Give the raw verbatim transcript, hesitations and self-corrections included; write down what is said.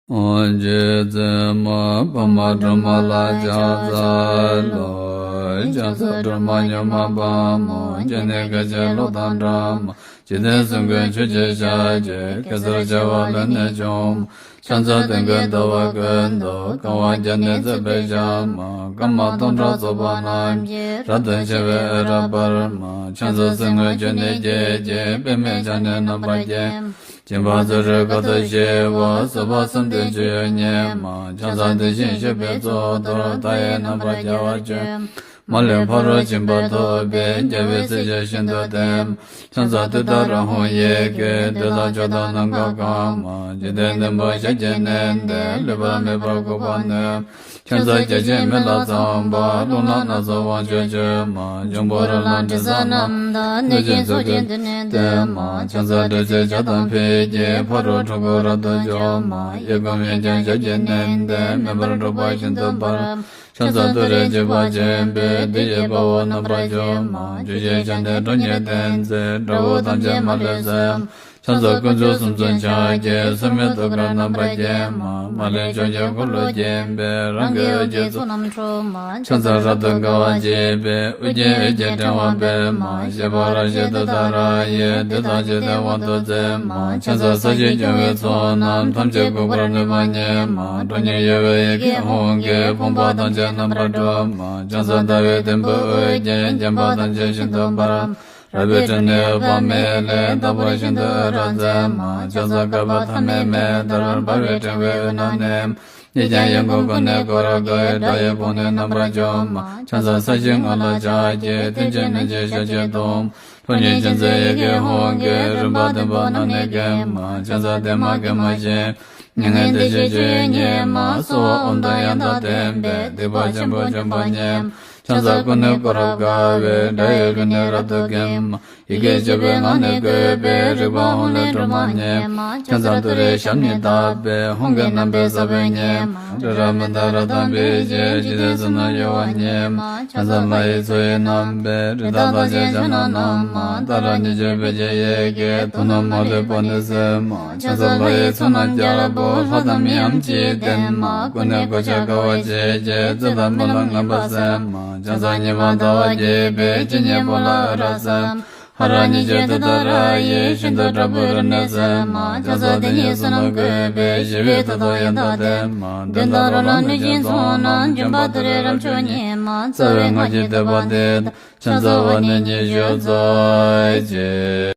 རྗེ་བཙུན་མ་འཕགས་མ་སྒྲོལ་མ་ལ་ཕྱག་འཚལ་ལོ། ཕྱག་འཚལ་སྒྲོལ་མ་མྱུར་མ་དཔའ་མོ། སྤྱན་ནི་སྐད་ཅིག་གློག་དང་འདྲ་མ། འཇིག་རྟེན་གསུམ་མགོན་ཆུ་སྐྱེས་ཞལ་གྱི། གེ་སར་བྱེ་བ་ལས་ནི་བྱུང་མ། ཕྱག་འཚལ་སྟོན་ཀའི་ཟླ་བ་ཀུན་ཏུ། གང་བ་བརྒྱ་ནི་བརྩེགས་པའི་ཞལ་མ། སྐར་མ་སྟོང་ཕྲག་ཚོགས་པ་རྣམས་ཀྱིས། རབ་ཏུ་ཕྱེ་བའི་འོད་རབ་འབར་མ། ཕྱག་འཚལ་གསེར་དངུལ་ཆུ་ནས་སྐྱེས་ཀྱི། པདྨས་ཕྱག་ནི་རྣམ་པར་བརྒྱན་མ། སྦྱིན་པ་བརྩོན་འགྲུས་དཀའ་ཐུབ་ཞི་བ། བཟོད་པ་གསུམ་ལྡན་སྤྱོད་ཡུལ་ཉིད་མ། ཕྱག་འཚལ་དེ་བཞིན་གཤེགས་པའི་གཙུག་ཏོར། མཐའ་ཡས་རྣམ་པར་རྒྱལ་བར་སྤྱོད་མ། མ་ལུས་ཕ་རོལ་ཕྱིན་པ་ཐོབ་པའི། རྒྱལ་བའི་སྲས་ཀྱིས་ཤིན་ཏུ་བསྟེན་མ། ཕྱག་འཚལ་ཏུཏྟཱ་ར་ཧཱུྃ་ཡི་གེས། འདོད་དང་ཕྱོགས་དང་ནམ་མཁའ་གང་མ། འཇིག་རྟེན་བདུན་པོ་ཞལ་གྱིས་མནན་ཏེ། ལུས་པ་མེད་པར་འགུགས་པར་ནུས། ཕྱག་འཚལ་བརྒྱ་བྱིན་མེ་ལྷ་ཚངས་པ། རླུང་ལྷ་སྣ་ཚོགས་དབང་ཕྱུག་མཆོད་མ། འབྱུང་པོ་རོ་ལངས་དྲི་ཟ་རྣམས་དང་། གནོད་སྦྱིན་ཚོགས་ཀྱིས་མདུན་ནས་བསྟོད་མ། ཕྱག་འཚལ་དྲི་ཟའི་ཇ་དང་ཕུད་ཀྱིས། ཕ་རོལ་འཁྲུལ་འཁོར་རབ་ཏུ་སྐྱོབ་མ། གཡས་བསྐུམ་གཡོན་བརྐྱང་ཞལ་གྱིས་མནན་ཏེ། མེ་འབར་འཁྲུག་པ་ཤིན་ཏུ་འབར། ཕྱག་འཚལ་ཏུ་རེ་འཇིགས་པ་ཆེན་པོས། བདུད་ཀྱི་དཔའ་བོ་རྣམ་པར་འཇོམས་མ། བཅུ་བཞི་ཞལ་ནི་ཁྲོ་གཉེར་ལྡན་མཛད། དགྲ་བོ་ཐམས་ཅད་མ་ལུས་གསོད། ཕྱག་འཚལ་དཀོན་མཆོག་གསུམ་མཚོན་ཕྱག་རྒྱའི། སོར་མོས་ཐུགས་ཀར་རྣམ་པར་བརྒྱན་མ། མ་ལུས་ཕྱོགས་བཅུར་འཁོར་ལོས་བརྒྱན་པའི། རང་གི་འོད་ཀྱི་ཚོགས་རྣམས་འཁྲུག་མ། ཕྱག་འཚལ་རབ་ཏུ་དགའ་བ་བརྗིད་པའི། དབུ་རྒྱན་འོད་ཀྱི་ཕྲེང་བ་སྤེལ་མ། བཞད་པ་རབ་བཞད་ཏུཏྟཱ་ར་ཡིས། བདུད་དང་འཇིག་རྟེན་དབང་དུ་མཛད་མ། ཕྱག་འཚལ་ས་གཞིའི་སྐྱོང་བའི་ཚོགས་རྣམས། ཐམས་ཅད་འགུགས་པར་ནུས་པ་ཉིད་མ། ཁྲོ་གཉེར་གཡོ་བའི་ཡི་གེ་ཧཱུྃ་གིས། ཕོངས་པ་ཐམས་ཅད་རྣམ་པར་སྒྲོལ་མ། ཕྱག་འཚལ་ཟླ་བའི་དུམ་བུས་དབུ་བརྒྱན། བརྒྱན་པ་ཐམས་ཅད་ཤིན་ཏུ་འབར། རལ་པའི་ཕྲེང་ནི་འོད་དཔག་མེད་ལས། དག་པར་ཤིན་ཏུ་འོད་རབ་མཛད་མ། ཕྱག་འཚལ་བསྐལ་པ་ཐ་མའི་མེ་ལྟར། འབར་བའི་ཕྲེང་བའི་དབུས་ན་གནས། གཉིས་ཀྱང་ཡོངས་བསྐོར་ཀུན་ནས་བསྐོར་དགའི། དགྲ་ཡི་དཔུང་ནི་རྣམ་པར་འཇོམས་མ། ཕྱག་འཚལ་ས་གཞིའི་ངོས་ལ་ཕྱག་གི། ཐུན་གྱི་སྣོད་ཀྱི་ཞལ་གྱིས་བརྡུང་། ཁྲོ་གཉེར་ཅན་མཛད་ཡི་གེ་ཧཱུྃ་གིས། རིམ་པ་བདུན་པོ་རྣམས་ནི་འགེམས་མ། ཕྱག་འཚལ་བདེ་མ་དགེ་མ་ཞི། མྱ་ངན་འདས་ཞི་སྤྱོད་ཡུལ་ཉིད་མ། གསོལ་བ་འོ་དོད་ཡང་དག་ལྡན་པས། སྡིག་པ་ཆེན་པོ་འཇོམས་པ་ཉིད་མ། ཕྱག་འཚལ་ཀུན་ནས་བསྐོར་རབ་དགའ་བའི། དགྲ་ཡི་ལུས་ནི་རབ་ཏུ་འགེམས་མ། ཡི་གེ་བཅུ་པའི་ངག་ནི་བཀོད་པའི། རིག་པ་ཧཱུྃ་ལས་སྒྲོལ་མ་ཉིད་མ། ཕྱག་འཚལ་ཏུ་རེའི་ཞབས་ནི་བརྡབས་པས། ཧཱུྃ་གི་རྣམ་པའི་ས་བོན་ཉིད་མ། རི་རབ་མནྡ་ར་དང་འབིགས་བྱེད། འཇིག་རྟེན་གསུམ་རྣམས་གཡོ་བ་ཉིད་མ། ཕྱག་འཚལ་ལྷ་ཡི་མཚོ་ཡི་རྣམ་པའི། རི་དྭགས་རྟགས་ཅན་ཕྱག་ན་བསྣམས་མ། ཏཱ་ར་གཉིས་བརྗོད་བོད་ཀྱི་ཡི་གེས། དོན་རྣམས་མ་ལུས་པ་ནི་གསལ་མ། ཕྱག་འཚལ་ལྷ་ཡི་ཚོགས་རྣམས་རྒྱལ་པོ། ལྷ་དང་མིའམ་ཅི་ཡིས་བསྟེན་མ། ཀུན་ནས་གོ་ཆ་དགའ་བ་བརྗིད་ཀྱིས། བརྩེ་དང་སྨོན་ལམ་ངན་པ་སེལ་མ། ཕྱག་འཚལ་ཉི་མ་ཟླ་བ་རྒྱས་པའི། སྤྱན་གཉིས་པོ་ལ་འོད་རབ་གསལ་མ། ཧ་ར་གཉིས་བརྗོད་ཏུཏྟཱ་ར་ཡིས། ཤིན་ཏུ་དྲག་པོའི་རིམས་ནད་སེལ་མ། ཕྱག་འཚལ་དེ་ཉིད་བསོད་ནམས་བཀོད་པའི། ཞི་བའི་མཐུ་སྟོབས་ཡང་དག་ལྡན་མ། གདོན་དང་རོ་ལངས་གནོད་སྦྱིན་ཚོགས་རྣམས། འཇོམས་པ་ཏུ་རེའི་རབ་མཆོག་ཉིད་མ། རྩ་བའི་སྔགས་ཀྱི་བསྟོད་པ་འདི་དང་། ཕྱག་འཚལ་བ་ནི་ཉི་ཤུ་རྩ་གཅིག